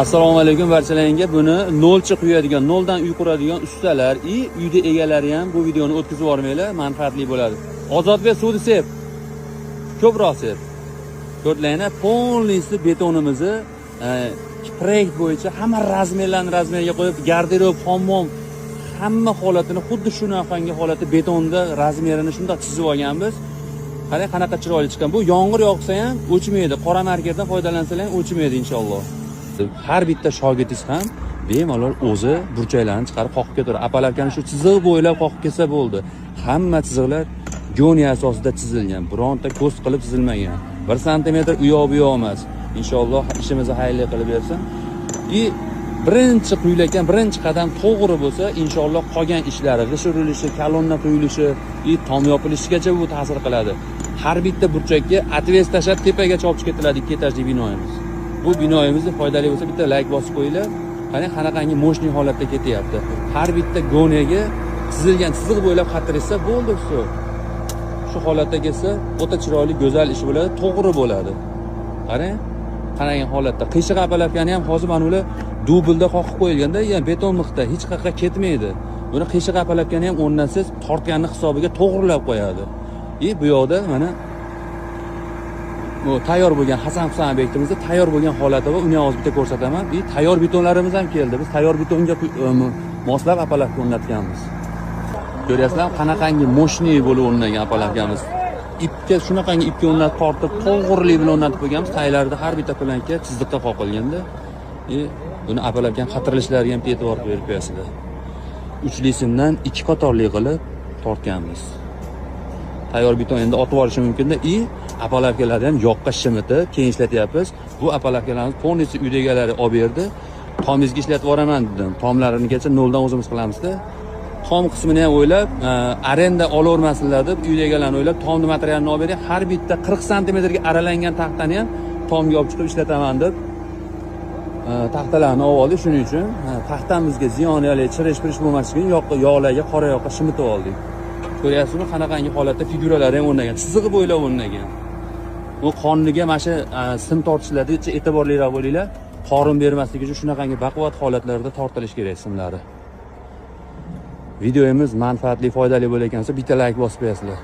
Assalomu alaykum barchalaringga. Buni nolcha quyadigan, noldan uy quradigan ustalar и uyda egalari ham bu videoni o'tkazib yubormanglar, manfaatli bo'ladi. Ozodbek, suvni sep. Ko'proq sep. Ko'rdinglarmi? Полностью betonimizni proyekt bo'yicha hamma размер larni размер ga qo'yib, garderob, hammom, hamma holatini xuddi shunaqangi holatda betonda размер ini shundoq chizib olganmiz. Qarang, qanaqa chiroyli chiqqan. Bu yomg'ir yog'sa ham o'chmaydi. Qora markerdan foydalansalar ham o'chmaydi inshaalloh. Har bitta shogirdingiz ham bemalol o'zi burchaklarni chiqarib qoqib ketaveradi. Опалубка ni shu chiziq bo'ylab qoqib ketsa bo'ldi. Hamma chiziqlar goniya asosida chizilgan. Bironta ko'z qilib chizilmagan. 1 santimetr u yoq bu yoq emas. Inshaalloh ishimizni xayrli qilib bersin. И birinchi quyilayotgan birinchi qadam to'g'ri bo'lsa, inshaalloh qolgan ishlari, g'isht urilishi, kolonna quyilishi и tom yopilishigacha bu ta'sir qiladi. Har bitta burchakka отвес tashlab tepagacha olib chiqib ketiladi ikki etajli binoyimiz. Bu binoyimizni foydali bo'lsa, bitta layk bosib qo'yinglar. Qarang, qanaqangi мощный holatda ketyapti. Har bitta goniyaga chizilgan chiziq bo'ylab qattirishsa bo'ldi, всё. Shu holatda kelsa, o'ta chiroyli, go'zal ish bo'ladi, to'g'ri bo'ladi. Qarang, qanaqa holatda. Qiyshiq опалубка ni ham hozir mana ular dublda qoqib qo'yilganda, ya beton mixda hech qayerga ketmaydi. Buni qiyshiq опалубка ni ham o'rnatsangiz, tortganni hisobiga to'g'rilab qo'yadi. И bu yoqda mana bu tayyor bo'lgan Hasan Husan obyektimizda tayyor bo'lgan holati bor. Uni ham hozir bitta ko'rsataman. И tayyor betonlarimiz ham keldi. Biz tayyor betonga moslab опалубка o'rnatganmiz. Ko'ryapsizlar, qanaqangi мощный bo'lib o'rnagan опалубка miz. Ipga, shunaqangi ipga o'rnatib tortib, to'g'rilik bilan o'rnatib qo'yganmiz. Taylarida har bitta planka chiziqqa qoqilganda. И buni опалубка ni qatirilishlariga ham e'tibor berib qo'yasizlar. Uchli simdan ikki qatorli qilib tortganmiz. Tayyor beton endi otib yuborishi mumkinda и опалубка larni ham yoqqa shimitib keyin ishlatyapmiz. Bu опалубка larimiz полностью uyda egalari olib berdi. Tomingizga ishlatib yuboraman dedim. Tomlarinigacha noldan o'zimiz qilamizda. Tom qismini ham o'ylab, arenda olavermasinlar deb uyda egalarni o'ylab tomni materialini olib bering. Har bitta 40 santimetrga aralangan taxtani ham tomga olib chiqib ishlataman deb taxtalarni olib oldik. Shuning uchun taxtamizga ziyon, haligi chirish pirish bo'lmasligi uchun yoqqa, yog'larga, qora yoqqa shimitib oldik. Ko'ryapsizmi, qanaqangi holatda figuralari ham o'rnagan, chizig'i bo'ylab o'rnagan. Bu qorniga mana shu sim tortishlarda e'tiborliroq bo'linglar. Qorin bermasligi uchun shunaqangi baquvvat holatlarda tortilishi kerak simlari. Videomiz manfaatli, foydali bo'layotgan bo'lsa, bitta layk bosib qo'yasizlar.